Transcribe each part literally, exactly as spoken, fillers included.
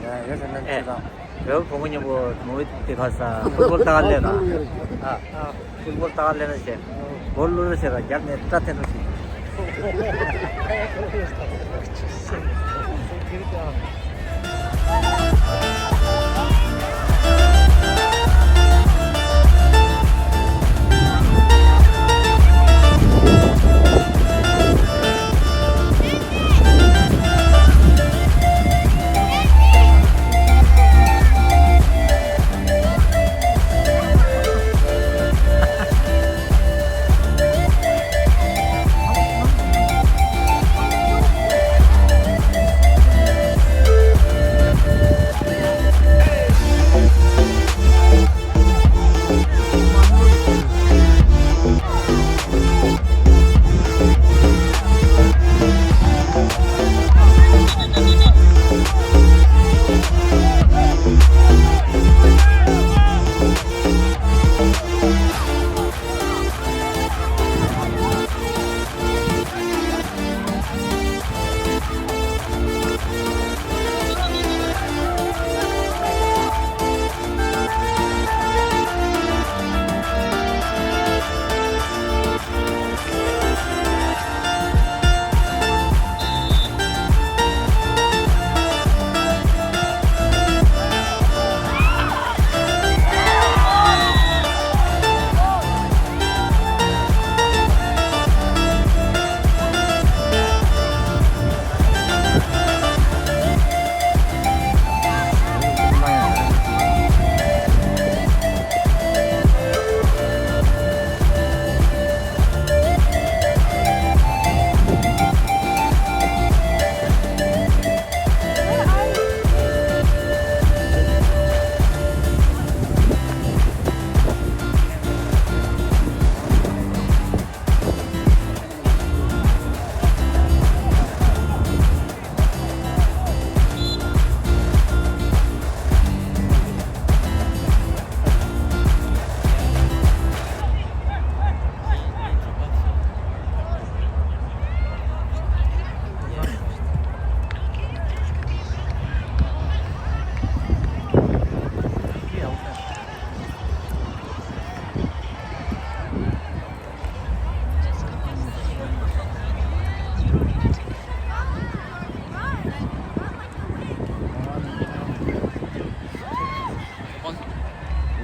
ཡོད་ཟེར་ན་ཨེ། ཅི་དང་། བོད་བུ་མོ་མཉམ་པོ་མོ་བི་དེ་ག་ས་ཕུཊ་བོལ་ལྟ་ག་སླེབས་ན། ཨ། ཕུཊ་བོལ་ལྟ་ག་སླེབས་ན་ཟེར། གོལ་བླུགས་ཟེར་ར་རྒྱབ་ནས་སྐྲ་འཐེན་འགྲོ་ཞིག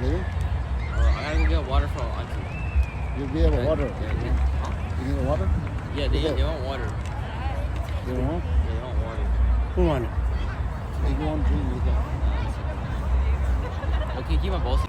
Really? Uh, I gotta go get water for auntie. You be able water? Yeah, yeah. Huh? You need water? Yeah, they, they want water. They want? Yeah, they want water. Who want it? If you want drink, you can. Okay, keep my boss.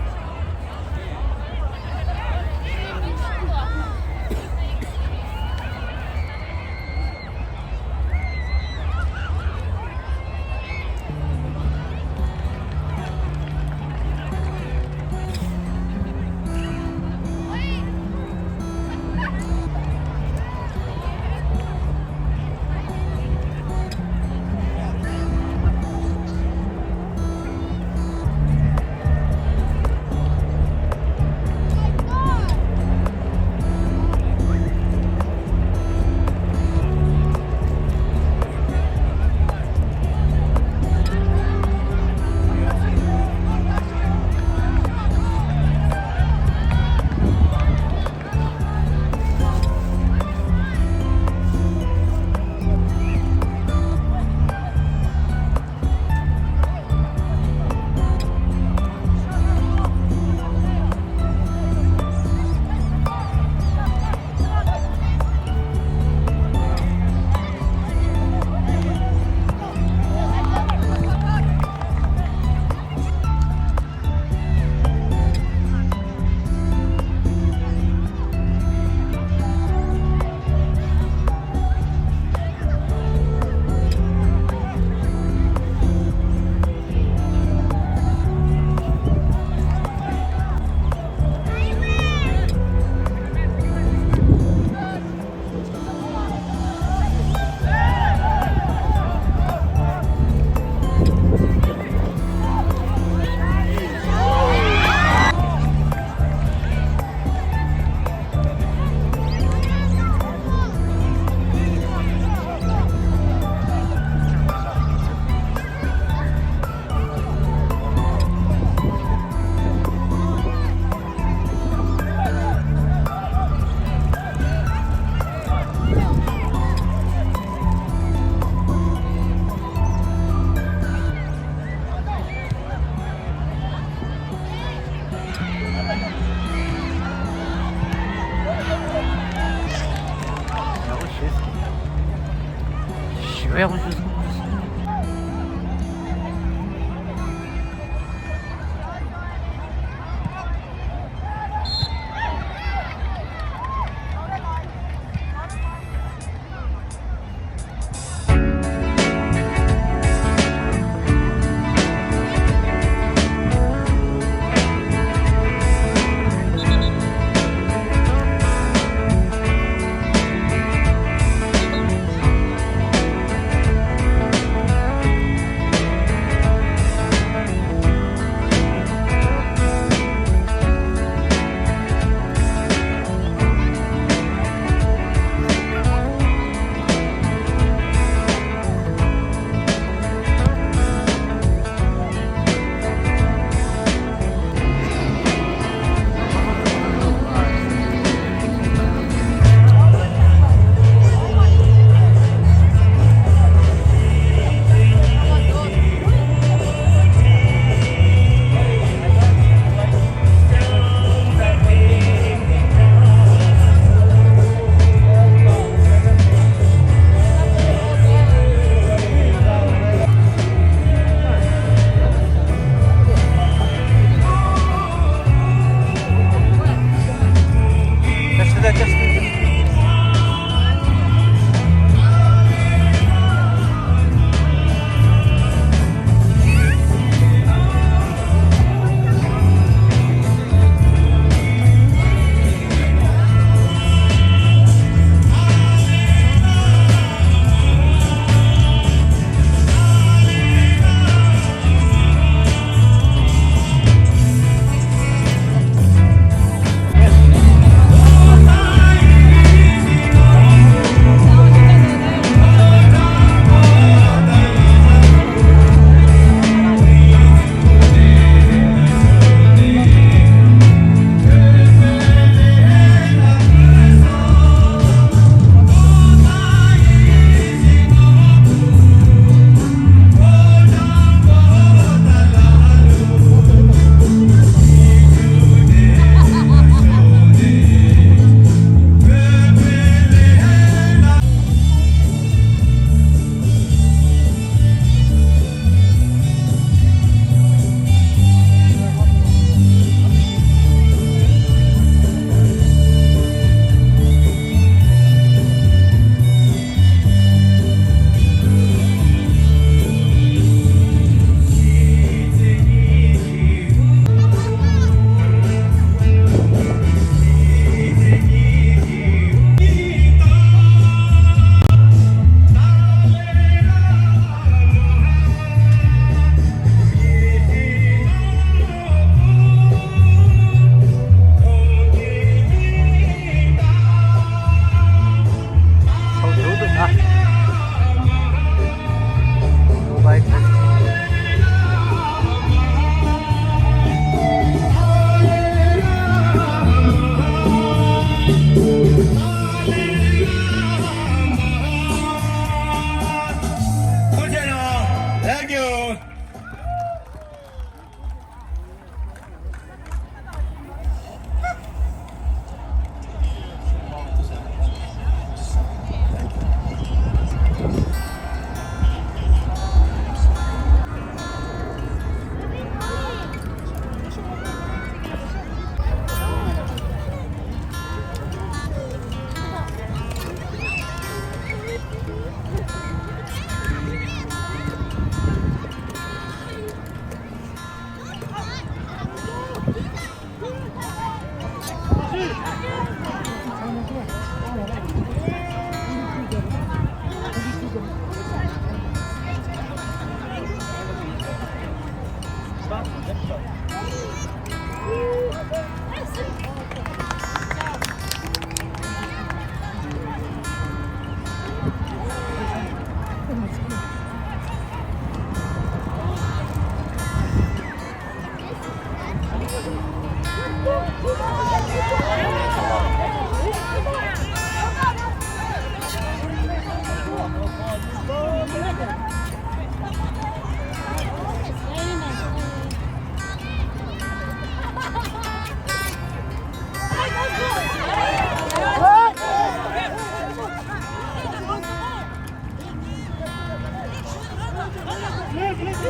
པ་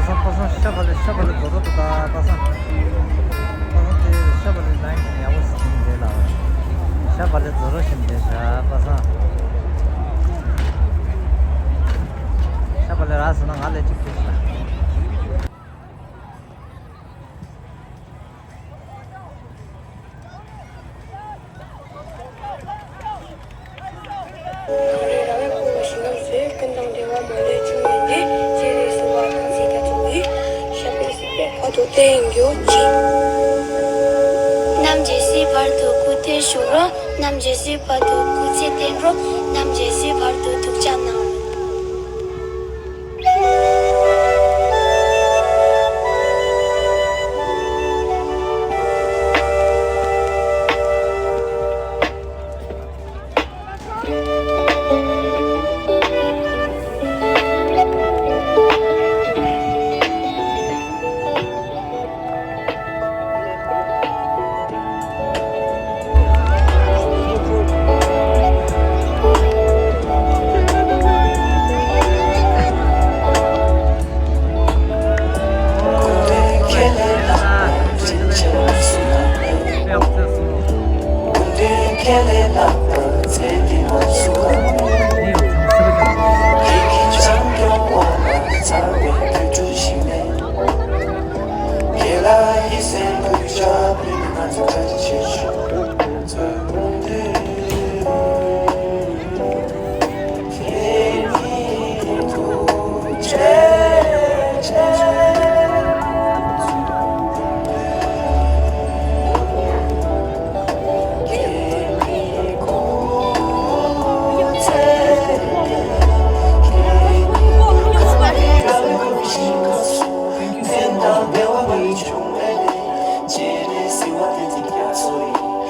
སངས་པ་སངས་ཤ་བ་ལེ་ཤ་བ་ལེ་རྡོ་རྡོ་ད་པ་སངས། པ་སངས་དེ་ཤ་བ་ལེ་ལ་ཡིན་ཡག་པོ་ཞིག་རེད་ལ། ཤ་བ་ལེ་རྡོ་རྡོ་ཞིག་རེད་ཤ་པ་སངས། ཤ་བ་ལེ་ར་སོང་ན་ང་ལེ་གཅིག་ཐུག་ཤ། རེ་ར་བའི་ཕུང་པོ་ཞིག་རྣམས་སུ་ཀུན་དང་འབྲེལ་བ་མ་ལུས་བྱུང་བའི་འདི་ཇི་རེ་ཟུང་བ་དང་ཚིག་ཀ་ཚོ་ཡི་ཞབས་པད་སྲིད་པའི་བར་དུ་བརྟན་གྱུར་ཅིག་རྣམ་འབྱེད་སྲིད་བར་དུ་སྐུ་སྟེར་ཞུ་རོགས། རྣམ་འབྱེད་སྲིད་བར་དུ་སྐུ་ཚེ་བརྟན་རོགས། རྣམ་འབྱེད་སྲིད་བར་དུ་ཐུགས་ཅག་གནང་།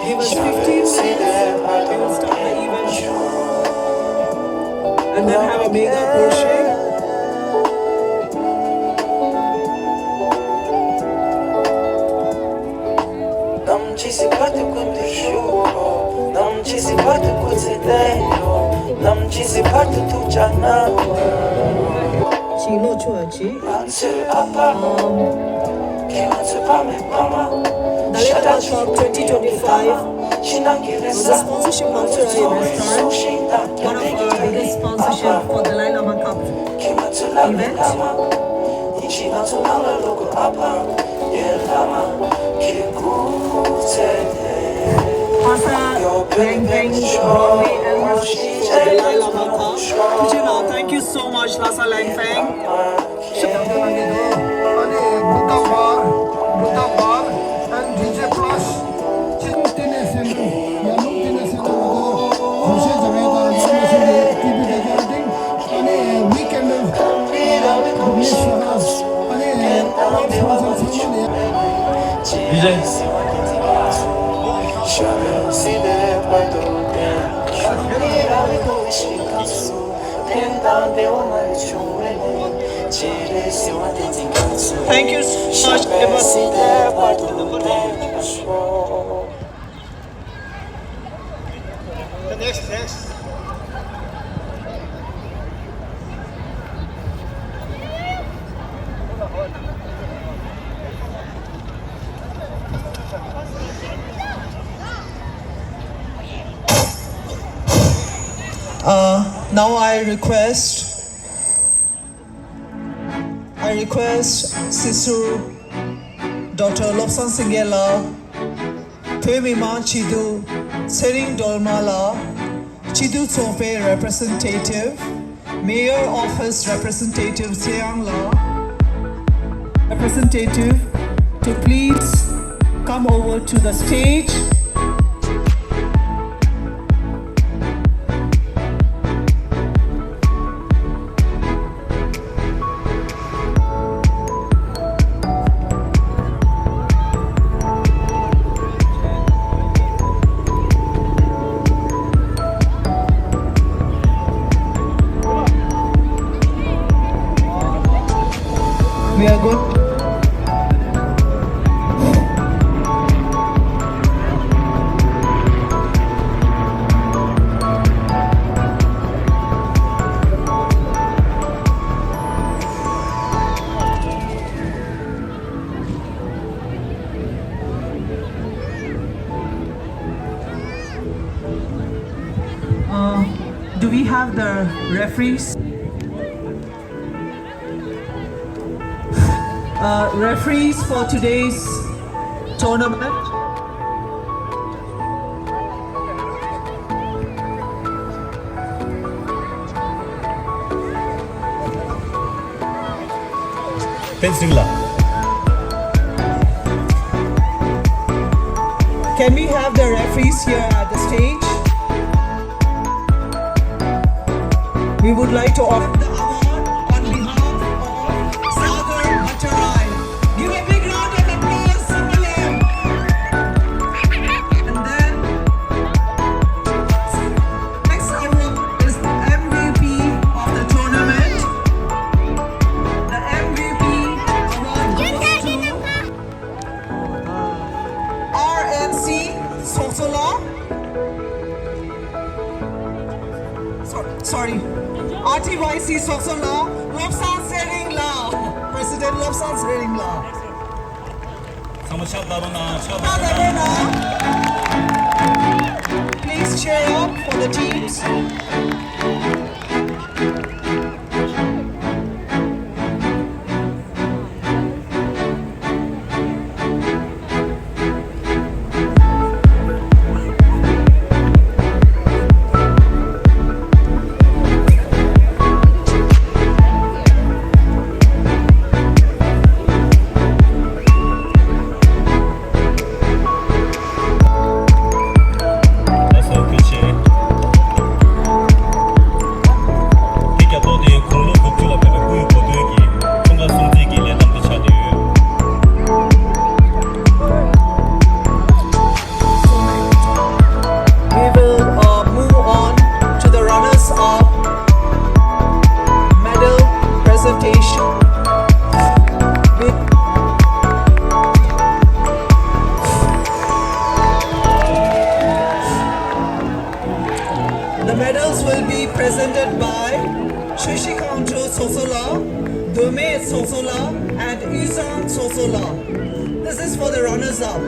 He was fifteen minutes. We will start the event and then have a mega portion. ནམ་འཆི་སྲིད་བར་དུ་ཀུན་ཏུ་བཞུགས་རོགས། ནམ་འཆི་སྲིད་བར་དུ་སྐུ་ཚེ་བརྟན་རོགས། ནམ་འཆི་སྲིད་བར་དུ་ཐུགས་ཅག་གནང་རོགས། ཅིག་ལོ་ཆུང་བ་ཅིག་ང་ཚོའི་ཨ་ཕ། ཨམ། ཁྱེད་ང་ཚོའི་ཕ་མའི་ཕ་མ། Dalai Lama Cup twenty twenty-five was a sponsorship by Mr. One of our biggest sponsorship for Dalai Lama Cup event. Pastor Bang Bang Broadway Elvis for Dalai Lama Cup. Thank you so much, Lhasa Langfang. ཨ་ནི་Buddha Bar, Buddha Bar and DJ Plus. ཅིན་ཏི་ནེ་སེ་ནལ་ཡར་ཀླུང་ཏི་ནེ་སེ་ནལ་ལ་གོ་ཤེས་བྱ་བའི་དང་ལ་མ་ཤེས་ཀྱི་ཊི་བི་དེ་ག་རིང་ཨ་ནི་ཝི་ཀེན་ཌར་མི་ཤ་ཧ་ཨ་ནི་ཨ་ནི་སོང་ཚང་ཚང་མ་ནས། ཕན་དང་བདེ་བ་མ་ལུས་འབྱུང་བའི་གནས། སྤྱན་རས་གཟིགས་དབང་བསྟན་འཛིན་རྒྱ་མཚོ། Thank you so much, everyone. Now I request, I request Sister Doctor Lobsang Singela, བོད་མི་མང་སྤྱི་འཐུས་ཚེ་རིང་སྒྲོལ་མ་ལགས། སྤྱི་འཐུས་ཚོགས་པའི་representative, Mayor Office representative ཚེ་དབྱངས་ལགས། Representative to please come over to the stage. We are good. Uh, do we have the referees? Uh, referees for today's tournament. Fencing la. Can we have the referees here at the stage? We would like to offer the award on behalf of Sagar Bhattarai. Give a big round of applause for him. And then, next award is the M V P of the tournament. The M V P award goes to R N C Soksola. Sorry, sorry. R T Y C Soksola, Lobsang Sering la. President Lobsang Sering la. ཚང་མ་ཕྱག་བརྡབ་རོགས་གནང་། ཕྱག་བརྡབ་རོགས་གནང་། Please cheer up for the teams. ལགས་སོ། ཐུགས་རྗེ་ཆེ། དེ་རྒྱབ་ཐོག་དེ་དགུང་ལོ་དགུ་བཅུ་ལ་ཕེབས་པའི་སྐུའི་གོ་སྟོན་གྱི་འཁྲུངས་སྐར་སྲུང་བརྩི་གི་ལས་བསྡོམས་དེ་ཆགས་བསྡད་ཡོད། We will, uh, move on to the runners-up medal presentation. The medals will be presented by Shrishi Kangcho Sosola, Dome Sosola, and Izan Sosola. This is for the runners-up.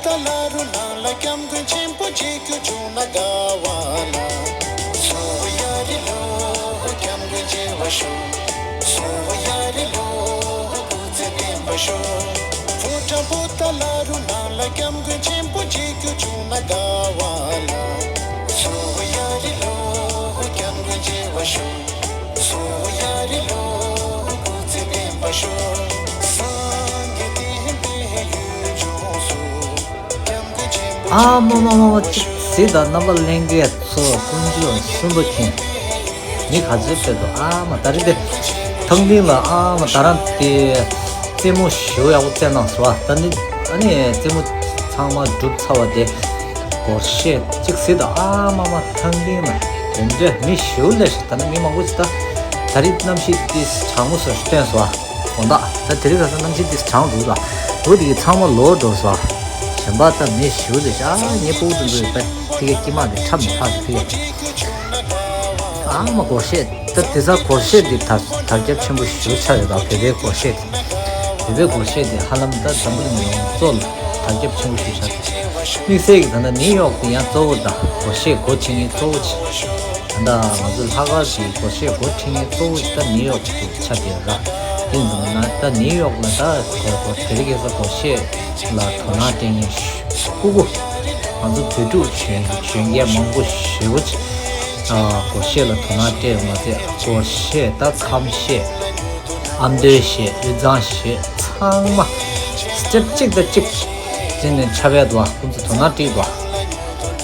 ཏཱ་ལ་རུ་ནང་ལ་སྐྱབས་མགོན་ཆེན་པོ་མཇལ་རྒྱུ་བྱུང་ན་དགའ་བ་ལ། སོ་ཡ་རི་ལོ་སྐྱབས་མགོན་མཇལ་བར་ཤོག་སོ་ཡ་རི་ལོ་སྐུ་ཚེ་བརྟན་པར་ཤོག་ཕོ་བྲང་པོ་ཏཱ་ལ་རུ་ནང་ལ་སྐྱབས་མགོན་ཆེན་པོ་མཇལ་རྒྱུ་བྱུང་ན་དགའ་བ་ལ། སོ་ཡ་རི་ལོ་སྐྱབས་མགོན་མཇལ་བར་ཤོག་སོ་ཡ་རི་ལོ་སྐུ་ཚེ་བརྟན་པར་ཤོག་སངས་རྒྱས་བསྟན་པའི་ཡུལ་ལྗོངས་སུ། ཨ་མ་མ་མ་མ། ཅིག་གཟིགས་དང་། རྣམ་པ་ལྷན་རྒྱས་ཚོ། དཀོན་མཆོག་གསུམ་པོ་མཁྱེན། མི་ག་ཚོད་ཕེབས་འདུག་ཨ་མ། ད་རེས་དེ་ཐང་སྟེང་ལ་ཨ་མ་ད་རང་དེ་རྩེད་མོ་ཞེ་པོ་ཡག་པོ་རྩེད་གནང་སོང་བ། ད་ནི་ཨ་ནི་རྩེད་མོ་ཚང་མ་གྲུབ་ཚར་བ་དེ་སྒོར་གཞས། ཅིག་གཟིགས་དང་། ཨ་མ་མ། ཐང་སྟེང་ལ་དེ་འདྲ་མི་ཞེ་པོ་སླེབས་ཤག་ད་ནི་མི་མང་པོ་ཅིག་ད་ད་རེས་གནམ་གཤིས་དེ་གྲང་མོ་བཟོ་ཞིག་བསྟན་སོང་བ། དགོང་དག་ད་དེ་རིང་ཁ་སང་གནམ་གཤིས་འདི་གྲང་འདུག་ལ། འོ་དེ་གི་ཚང་མ་ལོག་འགྲོ་སོང་། གཞན་པ་ད་མི་ཞེ་པོ་ཅིག་ཨ་ངའི་སྤུ་གུ་དེ་ཚོ་ད་ཕ་གིའི་སྐྱེས་མ་དེ་ཁྲམ་མི་ཕག་གི་ཕ་གི། ཨ་མ་སྒོར་གཞས། ད་དེ་ཚ་སྒོར་གཞས་འདི་དར་དར་ཁྱབ་ཆེན་པོ་ཞེ་པོ་ཆགས་ཡོད་ད། བོད་པའི་སྒོར་གཞས་དེ། བོད་པའི་སྒོར་གཞས་དེ་ཧ་ལམ་ད་འཛམ་བུ་གླིང་ཡོངས་རྫོགས་ལ་དར་ཁྱབ་ཆེན་པོ་ཞེ་པོ་ཆགས་ཏེ། དམིགས་བསལ་གྱི་ད་ལྟ་ནིའུ་ཡོག་དེ་ཡང་གཙོ་བོ་ད་སྒོར་གཞས་སྒོ་ཕྱེ་མཁན་གཙོ་བོ་ཆགས། ད་ལྟ་ང་ཚོ་ལྷག་དཀར་གྱི་སྒོར་གཞས་སྒོ་ཕྱེ་མཁན་གཙོ་བོ་ཞིག་ད་ནིའུ་ཡོག་ཅིག་ཆགས་བསྡད་ཡོད་ར། དེ་ཡིན་ཙང་ན་ད་ནིའུ་ཡོག་ལ་ད་གོ་གོ་དེ་རིང་ཁ་སང་སྒོར་གཞས་ལ་དོ་སྣང་སྤྲད་མཁན་ཕྲུ་གུ། ང་ཚོ་བོད་ཕྲུག་གཞོན་གཞོན་སྐྱེས་མང་པོ་ཞེ་པོ་ཅིག་ཨ་སྒོར་གཞས་ལ་དོ་སྣང་སྤྲད་ཡོད་མ་ཟད། སྒོར་གཞས་ད་ཁམས་གཞས། ཨ་མདོའི་གཞས། དབུས་གཙང་གཞས། ཚང་མ་སི་ཊེབ་གཅིག་དང་གཅིག་བྱས་ནས་ཁྱབ་ཡ་འདུག་ཁོང་ཚོ་དོ་སྣང་སྤྲད་འདུག་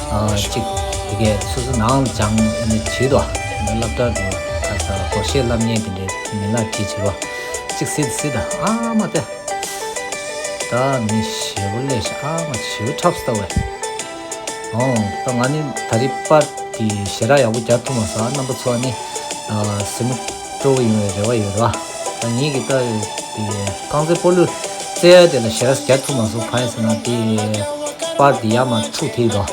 ཨ་གཅིག་དེ་གས་སོ་སོ་ནང་ལ་སྦྱངས་ནས་བྱས་འདུག་སློབ་གྲྭ་འདུག་ཁ་ས་སྒོར་གཞས་བསླབ་མཁན་དེ་འདྲའི་མི་ལ་གཅིག་བྱས་པ་གཅིག་སྲིད་སྲིད་ད་ཨ་མ་ཏེ། ད་མི་ཞེ་པོ་ལས་ཤ་ཨ་མ་ཞེ་པོ་འཁྲབ་སྟེ་བས། ཨོང་། ད་ང་ནི་ད་རེས་པར་དེ་ཞེ་དྲག་ཡག་པོ་རྒྱག་ཐུབ་མ་སོང་། རྣམ་པ་ཚོ་ནི་ཨ་སེམས་སྤྲོ་བོ་ཡོང་བའི་རེ་བ་ཡོད་ར། ད་ངེད་ཀྱི་ད་དེ་རྐང་རྩེད་སྤོ་ལོ་རྩེ་ཡ་དེ་ལ་ཞེ་དྲག་རྒྱག་ཐུབ་མ་སོང་། གང་ཡིན་ཟེར་ན་དེ་པར་དེ་ཡར་མར་འཁྲུག་ཐེབས་འདུག་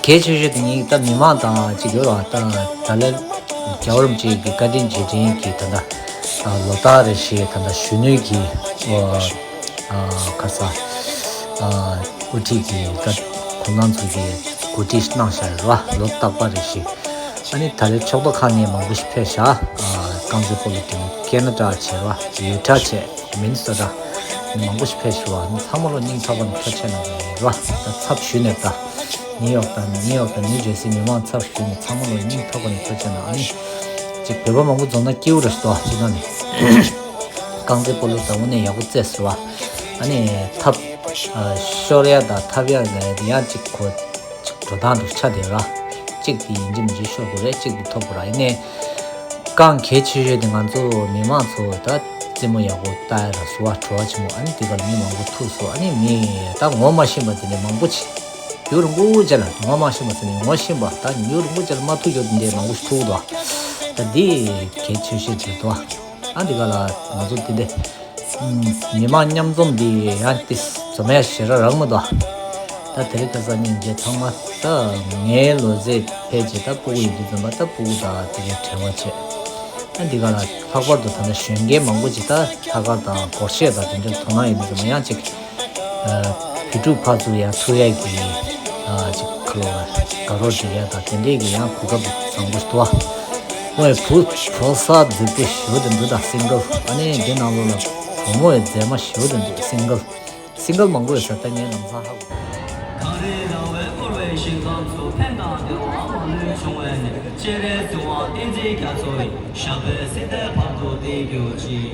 གལ་ཆེ་ཤོས་དེ་ངེད་ཀྱི་ད་མི་མང་དང་གཅིག་ཡོད་ར། ད་ད་ལན་རྒྱལ་བ་རིན་པོ་ཆེ་གི་བཀའ་དྲིན་རྗེས་དྲན་གྱི་ད་ད་ལོ་རྟགས་རེ་བཞིན་ད་ད་གཞོན་ནུའི་གི་ཨ་ཁ་ས་ཨ་དབུ་ཁྲིད་ཀྱིས་ད་ཁོང་རྣམ་ཚོ་གིས་གོ་སྒྲིག་གནང་བཞག་ཡོད་ར། ལོ་རྟག་པ་རེ་བཞིན། ཨ་ནི་ད་རེས་ཕྱོགས་མཐའ་ཁག་ནས་མང་པོ་ཞིག་ཕེབས་ཤག་ཨ་རྐང་རྩེད་སྤོ་ལོ་འགྲན་ཁེ་ན་ཌ་བྱས་ར། ཡུ་ཊ་བྱས། མི་ནི་སོ་ཊ། མང་པོ་ཞིག་ཕེབས་ཤག་ཨ་ནི་ཚང་མ་ལོ་སྙིང་ཐག་པ་ནས་ཐུགས་རྗེ་ཆེ་གནང་གི་ཡིན་ར། ད་ཚབ་ཞུས་ནས་ད་ནིའུ་ཡོག་དང་ནིའུ་ཡོག་དང་ནིའུ་ཇར་སི་མི་མང་ཚབ་ཞུས་ནས་ཚང་མ་ལོ་སྙིང་ཐག་པ་ནས་ཐུགས་རྗེ་ཆེ་གནང་། ཨ་ནི་ཅིག་བོད་པ་མང་པོ་འཛོམས་ན་སྐྱིད་པོ་རེད་ཤག་ད་ཅིག་ན་ནི། རྐང་རྩེད་སྤོ་ལོ་ད་དངོས་གནས་ཡག་པོ་རྩེས་སོང་བ། ཨ་ནི་ཐབ་ཤོར་ཡ་དང་ཐབ་ཡ་ལ་ཡང་ཅིག་གོ་ཅིག་འགྲོ་སྟངས་འདུག་ཆ་དེ་ར། གཅིག་དེ་ཡིན་གཅིག་མིན་གཅིག་ཤོར་དགོས་རེད། གཅིག་དེ་ཐོབ་དགོས་ར། ཡིན་ནའི་རྐང་གལ་ཆེ་ཤོས་དེ་ང་ཚོ་མི་མང་ཚོ་ད་རྩེད་མོ་ཡག་པོ་ལྟ་ཡ་ར་བཟོ་བ་བྲོ་བ་ཆེན་པོ། ཨ་ནི་དེ་ག་ལ་མི་མང་པོ་ཐུག་སོང་། ཨ་ནི་མི་ད་ངོ་མ་ཤེས་པ་དེ་འདྲ་མང་པོ་ཅིག་ཡུན་རིང་པོ་ཅིག་ལ་ངོ་མ་ཤེས་པ་ཟེར་ནས་ངོ་ཤེས་པ་ད་ཡུན་རིང་པོ་ཅིག་ལ་མ་ཐུག་ཡོད་དེ་འདྲ་མང་པོ་ཞིག་ཐུག་འདུག་ད་འདི་གལ་ཆེ་ཤོས་ཅིག་འདུག་ཨ་འདི་ག་ལ་ང་ཚོ་འདི་འདྲ་མི་མང་མཉམ་འཛོམས་འདི་ཡང་ཏིས་འཛོམས་ཡ་ཞེ་དྲག་རག་མི་འདུག་ད་དེ་རིང་ཁ་སང་སྙིང་རྗེ་ཚང་མ་ད་ངའི་ལོ་ཚད་ཕལ་ཆེར་ད་སྤུ་གུ་ཡིན་དུས་ཙམ་པ་ད་སྤུ་གུ་དང་དེ་གའི་བྲེལ་བ་བྱེད། ཨ་འདི་ག་ལ་ལྷག་པར་དུ་ད་ལྟ་གཞོན་སྐྱེས་མང་པོ་ཅིག་ད་ལྷག་དཀར་དང་སྒོར་གཞས་དང་དེ་འདྲར་དོ་སྣང་ཡོད་དུས་ཙམ་པ་ཡང་ཅིག་བོད་ཕྲུག་ཕར་ཚུར་ཡར་ཐུག་ཡས་ཀྱི་ཅིག་ཁ་ལོ་དགའ་རོགས་སྒྲིག་ཡས་དང་དེ་འདྲས་ཀྱི་ཡང་གོ་སྐབས་བཟང་པོ་ཞིག་འདུག་བ། ཨོའི་བུ་ཕོ་གསར་རྫིག་པོ་ཞེ་པོ་དེ་འདུག་ད་སིང་གལ། ཨ་ནི་འདི་ནང་ལོགས་ལ་བུ་མོ་ཡི་མཛེས་མ་ཞེ་པོ་དེ་འདུག་སིང་གལ། སིང་གལ་མང་པོ་ཡོད་ས་ད་ངས་ལམ་སང་ཧ་གོ། གངས་རི་ར་བས་བསྐོར་བའི་ཞིང་ཁམས་སུ། ཕན་དང་བདེ་བ་མ་ལུས་འབྱུང་བའི་གནས། སྤྱན་རས་གཟིགས་དབང་བསྟན་འཛིན་རྒྱ་མཚོ་ཡི། ཞབས་པད་སྲིད་མཐའི་བར་དུ་བརྟན་གྱུར་ཅིག